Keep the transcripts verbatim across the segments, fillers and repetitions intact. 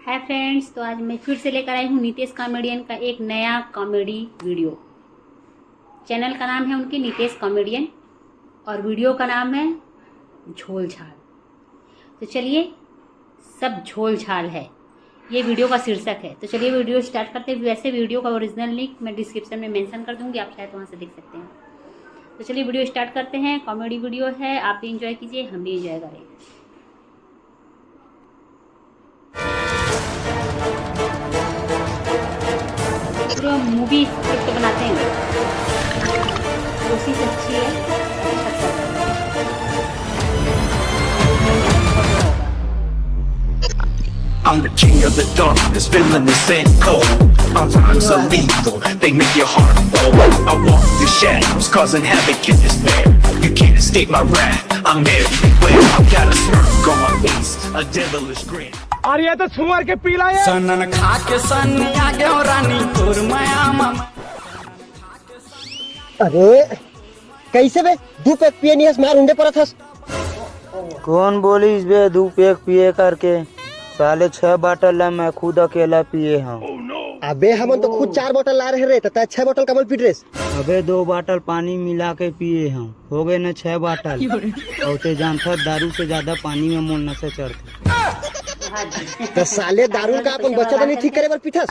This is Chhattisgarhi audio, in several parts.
हाय फ्रेंड्स, तो आज मैं फिर से लेकर आई हूँ नितेश कॉमेडियन का एक नया कॉमेडी वीडियो। चैनल का नाम है उनकी नितेश कॉमेडियन और वीडियो का नाम है झोल झाल। तो चलिए, सब झोल झाल है, ये वीडियो का शीर्षक है। तो चलिए वीडियो स्टार्ट करते हैं। वैसे वीडियो का ओरिजिनल लिंक मैं डिस्क्रिप्शन में मेंशन कर दूंगी, आप चाहे तो वहाँ से देख सकते हैं। तो चलिए वीडियो स्टार्ट करते हैं। कॉमेडी वीडियो है, आप भी इंजॉय कीजिए, हम भी इंजॉय करें। पूरा मूवी स्क्रिप्ट बनाते हैं, कोशिश अच्छी है। I'm the king of the darkness, villain is sent cold. Our rhymes are lethal, they make your heart fall. I walk the shadows, causing havoc in despair. You can't escape my wrath, I'm everywhere. I've got a smirk on my face, a devilish grin. और ये तो सुअर के पीला है। सनन खा के सन्नी आ गयो रानी तोर माया मा। अरे कैसे बे, दू पैक पिए नहीं हस, मार उंडे परत हस। कौन बोलिस बे दू पैक पिए करके? साले छह बाटल ला मैं खुद अकेला पिए हूँ। अबे हमन तो खुद चार बोतल ला रहे रे, त तै छह बोतल कमल पीट रेस। अबे दो बाटल पानी मिला के पिए हूँ, हो गए न छह बाटल। और ते जानथस दारू से ज्यादा पानी में मोर नशा चढ़थे। त साले दारू का अपन बच्चा नहीं ठीक करे बर पीथस।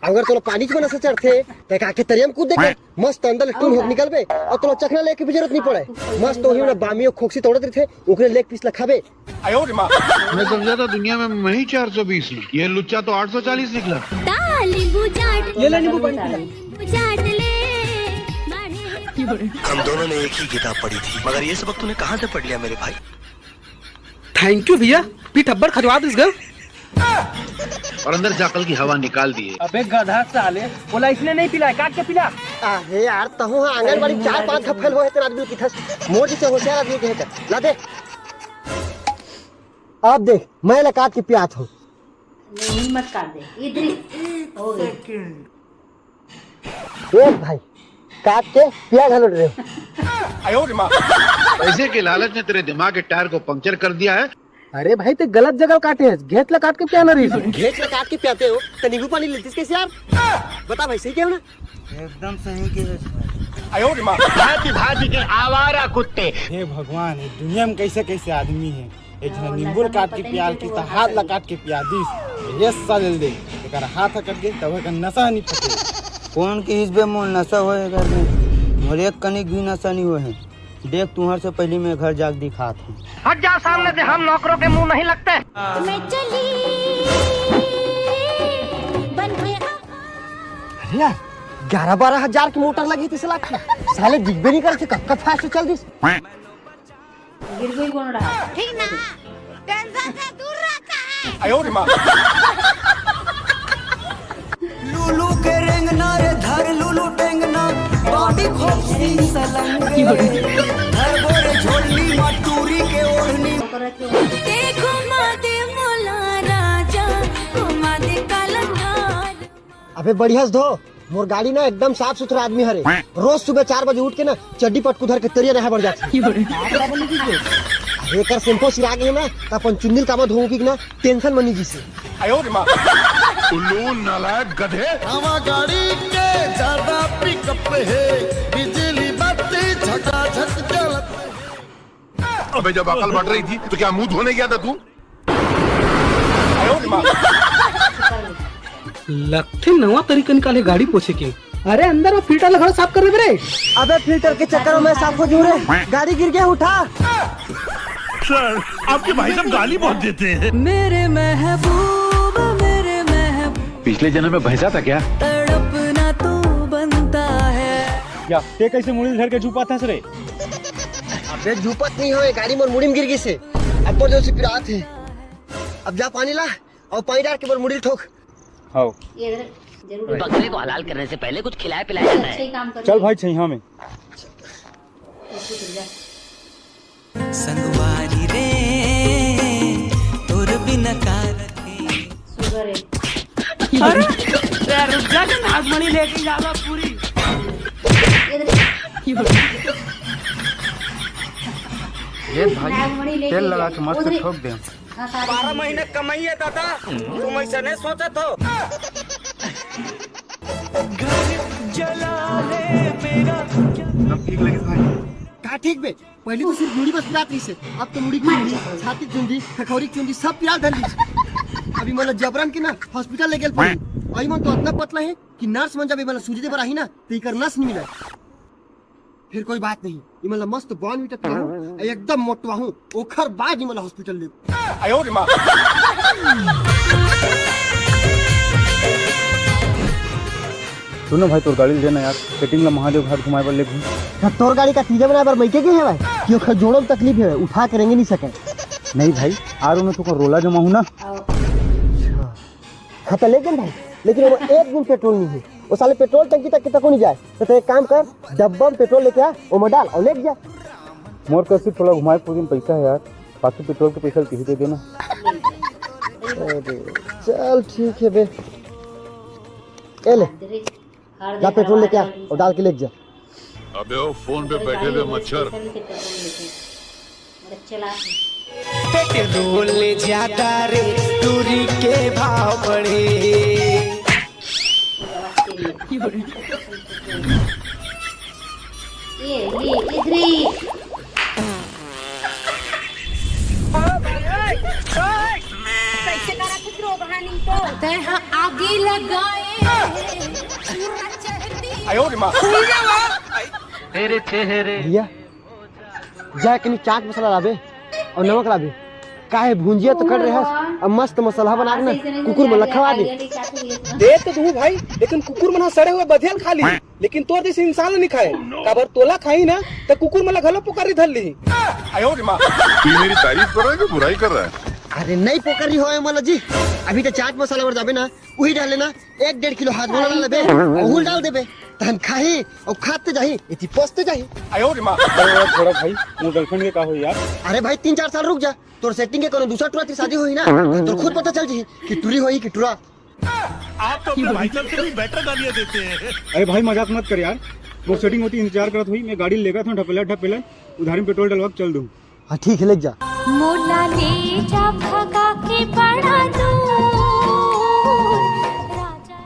अगर तोला पानी के नशा चढ़थे, त का के तरिया में कूद दे के मस्त अंदर ले टून होके निकलबे और तोला चखना लेके भी जरूरत नहीं पड़े। मस्त वही में बामियों खोखसी तोड़त रहिथे, ओकरे लेग पीस ला खाबे। मैं समझा था दुनिया में मैं ही चार सौ बीस हूँ, ये लुच्चा तो आठ सौ चालीस निकला। ता नींबू चाट ये ले नींबू पानी पी ले। नींबू चाट ले मारे हम दोनों ने एक ही किताब पढ़ी थी, मगर ये सबक तूने कहाँ से पढ़ लिया मेरे भाई? थैंक यू भैया, पीठ अब्बड़ खजवा दिस गा। और अंदर जाकल की हवा निकाल दिए। अबे गधा साले, बोला इसने नहीं पिला है, काट के पिला। अरे यार, तहु हाँ आंगनबाड़ी चार पांच घफल हो है तेरा आदमी की थस। मोर जैसे होशियार आदमी के है ला दे। अब देख, मैं ला काट के पियात हूँ। नहीं, हिम्मत कर दे, इधर ही हो गई। ए भाई, काट के पिया घलो रे। पैसे के लालच ने तेरे दिमाग के टायर को पंक्चर कर दिया है। अरे भाई, ते गलत जगह काटे है, घेत ला काट के क्या ना रही। घेच ला काट के पियाते हो, तो नींबू पानी लेतीस कैसे यार? बता भाई, सही कह ना? एकदम सही के। भांति भांति के आवारा कुत्ते। हे भगवान, ये दुनिया में कैसे कैसे आदमी है। एक झन नींबू काट के पियाल की, तो हाथ ला काट के पिया दीस। ये साले दे, एकर हाथ कट गए, तब एकर नशा नहीं फटे। कौन किहिस बे मोर नशा होए घर में? मोर एक कनिक भी नशा नहीं होए है। देख, तुहर से पहले मैं घर जाके दिखात हूँ। हट जाओ सामने से, हम नौकरों के मुंह नहीं लगते। मैं चली बन के अरे यार, ग्यारह बारह हजार की मोटर लगी थी सला की। साले दिखबे नहीं करे थे, कब कब फास्ट चल दिस। गिर गई कौन रहा? ठीक ना, टेंशन से दूर रहता है। लूलू के रेंगना रे धर लूलू टेंगना, बॉडी खोपसी सलंग रे। धर बोरे झोली मा टूरी के ओढ़नी। देखो माते मोला राजा, घुमा दे कालंधार। अबे बढ़िया से धो, मोर गाड़ी ना एकदम साफ सुथरा आदमी हरे। रोज सुबह चार बजे उठ के ना चड्डी पटकू धर के तरिया नहाए बर जाथे। अरे एकर शैम्पू सिरा गे ना, त अपन चुन्नील कामा धोऊ की ना टेंशन मनी जिसे। उल्लू नालायक गधे। हवा गाड़ी के ज्यादा पिकअप है, बिजली बत्ती झकाझक जलत। अबे जब अकल बढ़ रही थी तो क्या मुंह धोने गया था तू? लगथे नवा तरीका निकाले गाड़ी पोछे के। अरे अंदर वो फिल्टर ला घलो साफ कर दे रे। अबे फिल्टर के चक्कर में साफ हो जू रे, गाड़ी गिर गया उठा। सर, आपके भाई साहब गाली बहुत देते हैं। मेरे महबूब, मेरे महबूब, पिछले जन्म में भैंसा था क्या? तड़पना तो बनता है। या ते कैसे मुड़ी धर के झुपाथस रे? अबे झुपत नहीं हो, ये गाड़ी मोर मुड़ी में गिर गई से। अब जोर से पिरात है। अब जा पानी ला और पानी डाल के मोर मुड़ी ठोक। हाँ। ये इधर जरूर बकरे को हलाल करने से पहले कुछ खिलाया पिलाया जाता अच्छा है। ही काम कर। चल भाई, छैहा में। संगवारी रे, तोर बिना का रखे। शुगर है। अरे यार, रुक जा, नागमणि लेके जावा पूरी। ये देख। ए भाई, तेल लगा के मस्त ठोक दे। बारह महीने कमाई है दादा, तुम ऐसा नहीं सोचत हो। अब ठीक लगे भाई? का ठीक बे? पहले तो सिर्फ मुड़ी बस पिरात रहिसे, अब तो मुड़ी के चुंदी, छाती के चुंदी, खखौरी के चुंदी सब पिरात धर लीस। अभी मतलब जबरन के ना हॉस्पिटल ले गेल पड़ी। अई मन तो इतना पतला है कि नर्स मन जब ये वाला सूजी दे बर आही ना, तो इकर नस नहीं मिला। फिर कोई बात नहीं, ये मतलब मस्त बॉर्नवीटा पिलाहूं, एकदम मोटवाहूं, ओखर बाद ये मतलब हॉस्पिटल ले। सुनो भाई, तोर गाड़ी ले जाना यार, सेटिंग ला महादेव घाट घुमाए बर ले घूम। त तोर गाड़ी का तीजा बनाए बर मइके गे हे भाई, कि ओखर जोड़ो में तकलीफ हे, उठा के रेंगे नहीं सके। नहीं भाई, आर ओने तो रोला जमाहूं ना। अच्छा। हाँ, तो ले गेल भाई, लेकिन वो एक बूंद पेट्रोल नहीं है। वो साले पेट्रोल टंकी तक के तको नहीं जाए। तो तैं एक काम कर, डब्बा में पेट्रोल लेके आ, वो में डाल और लेके जा। मोर कसी थोड़ा घुमाए पूरे में पैसा है यार, बाकी पेट्रोल के पैसा तुही दे देना। अरे, चल ठीक है बे, ए ले, जा पेट्रोल लेके आ और डाल के लेके जा। अबे वो फोन पे बैठे हुए मच्छर। पेट्रोल ज्यादा रे, दूरी के भाव बढ़े। ये, ये, इधर ही। कैसे करा कुछ रोगहानी तो? तैं आगी लगाए। भैया, जा कनी चाट मसाला लाबे और नमक लाबे। काहे भुंजिया तो कट रहे हस, अब मस्त मसाला बना के ना कुकुर मन ला खवा दे। दे तो दूं भाई, लेकिन कुकुर मन ह सड़े हुए बधिया ल खा ली, लेकिन तोर जैसे इंसान ल नहीं खाए। काबर तोला खाही ना, त कुकुर मन ला घलो पुकारी धर ली। ये मेरी तारीफ कर रहा है कि बुराई कर रहा है? अरे नहीं पुकारी हो मला जी, अभी तो चाट मसाला बर जाबे ना, वही डाल लेना। एक डेढ़ किलो हाजमोला डाल देबे, ओहू ल डाल देबे, तहन खाही और खाते जाही, इति पोसते जाही। अरे यार, थोड़ा भाई, मोर गर्लफ्रेंड के का होई यार? अरे भाई, तीन चार साल रुक जा, तोर सेटिंग के कोनो दूसरा टुरा से शादी होही ना, तोर खुद पता चल जाही कि टुरी होही कि टुरा। आप तो अपने भाई साहब से भी बेटर गालियां देते हैं। अरे भाई, मजाक मत कर यार, मोर सेटिंग होती इंतजार करत होही, मैं गाड़ी लेगा था ढपेला ढपेला, उधारी में पेट्रोल डलवा के चल दूं। हाँ, ठीक है, ले जा। मोला ले जा भगा के बड़ा दूर, राजा।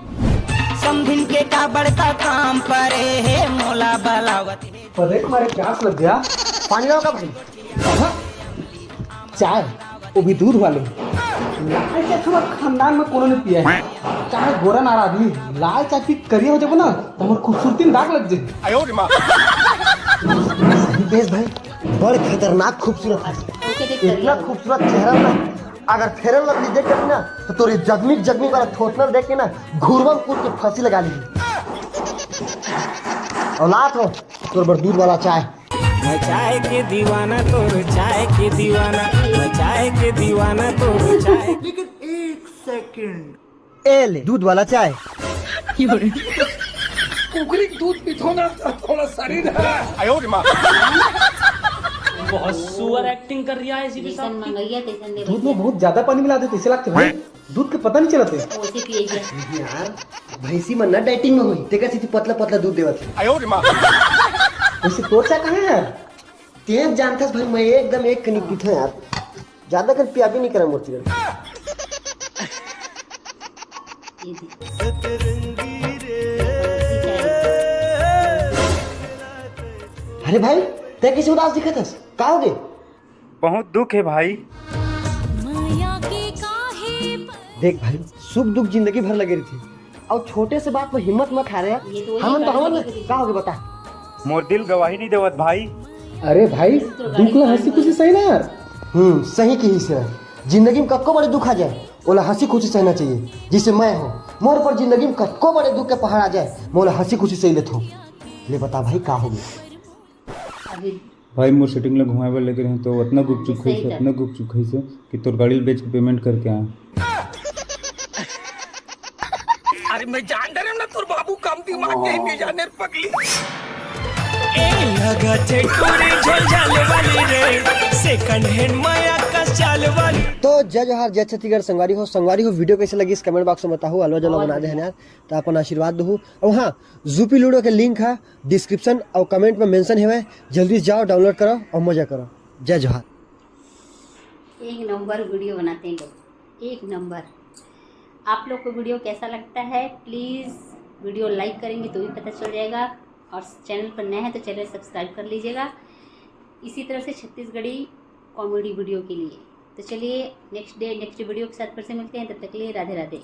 समधिन के का बड़का काम परे हे, मोला बलावत हे। अरे, तुम्हारे प्यास लग गया, पानी लाओ का भाई? हाँ। चाय, वो भी दूध वाले। लाल चाय तो हमारे खानदान में कोनो नहीं पिया है। चाहे गोरा नारा आदमी, लाल चाय पी करिया हो जाबो ना, तो हमारे खूबसूरती में दाग लग जाए। सही बेस भाई, बड़ खतरनाक खूबसूरत है। इतना खूबसूरत चेहरा ना, अगर Fair and Lovely देख के ना, तो तोरे जगमिग जगमिग वाला थोथना देख के ना, घुरवा में कूद के फांसी लगा ली। औलाद हो, तोर बर दूध वाला चाय। मैं चाय के दीवाना, तोर चाय के दीवाना, मैं चाय के दीवाना, तोर चाय। लेकिन एक सेकंड। ए ले, दूध वाला चाय। कुकरी के दूध पीथो ना, तो थोड़ा शरीर है। बहुत सुअर एक्टिंग कर रहा है इसी के साथ। मंगैया तैसन दे दूध में बहुत ज्यादा पानी मिला देते, इसे लगते भाई दूध के पता नहीं चलते। ओसे पिए जा। यार, भैंसी मन ना डाइटिंग में होई, तेकर सेती पतला पतला दूध देवत है। वैसे तोर चाय कहाँ है यार? तें जानथस भाई, मैं एकदम एक कनी पीथो यार, ज्यादा कर पिया भी नहीं करा मोर चिकन। अरे भाई, तैं कैसे उदास दिखत हस? का हो गे? बहुत दुख है भाई। देख भाई, सुख दुख जिंदगी भर लगे रहिथे, अउ छोटे से बात में हिम्मत मत हारे यार। हमन तो हवन ना, का हो गे बता? मोर दिल गवाही नहीं देवत भाई। अरे भाई, दुख ला हंसी खुशी सही ना यार। हम्म, सही कहिस यार। जिंदगी में कतको बड़े दुख आ जाए, ओला हंसी खुशी सहना चाहिए। जैसे मैं हूँ, मोर पर जिंदगी में कतको बड़े दुख के पहाड़ आ जाए, मैं ओला हंसी खुशी सही लेथों। ले बता भाई, का हो गे? भाई, मोर सेटिंग ला घुमाए बर लेगे रहें, तो अतना गुपचुप खाइस, अतना गुपचुप खाइस कि तोर गाड़ी ल बेच के पेमेंट करके आए। अरे, मैं जान डरे ना, तोर बाबू कम दिमाग के नहीं जाने रे पगली। ए, लगा छे टूरी झोल झाल वाली रे, सेकंड हैंड माया का चाल वाली। तो जय जोहार, जय छत्तीसगढ़ संगवारी हो। संगवारी हो, वीडियो कैसे लगिस, कमेंट बॉक्स में बताहू, अलवा जलवा बना दे हन यार, तो अपन आशीर्वाद दहू। और हाँ, जूपी लूडो के लिंक है डिस्क्रिप्शन और कमेंट में मेंशन हेवय, जल्दी जाओ, डाउनलोड करो और मजा करो। जय जोहार। एक नंबर वीडियो बनाते हैं लोग, एक नंबर। आप लोग को वीडियो कैसा लगता है, प्लीज़ वीडियो लाइक करेंगे तो भी पता चल जाएगा, और चैनल पर नए हैं तो चैनल सब्सक्राइब कर लीजिएगा इसी तरह से छत्तीसगढ़ी कॉमेडी वीडियो के लिए। तो चलिए, नेक्स्ट डे नेक्स्ट वीडियो के साथ फिर से मिलते हैं, तब तक के लिए राधे राधे।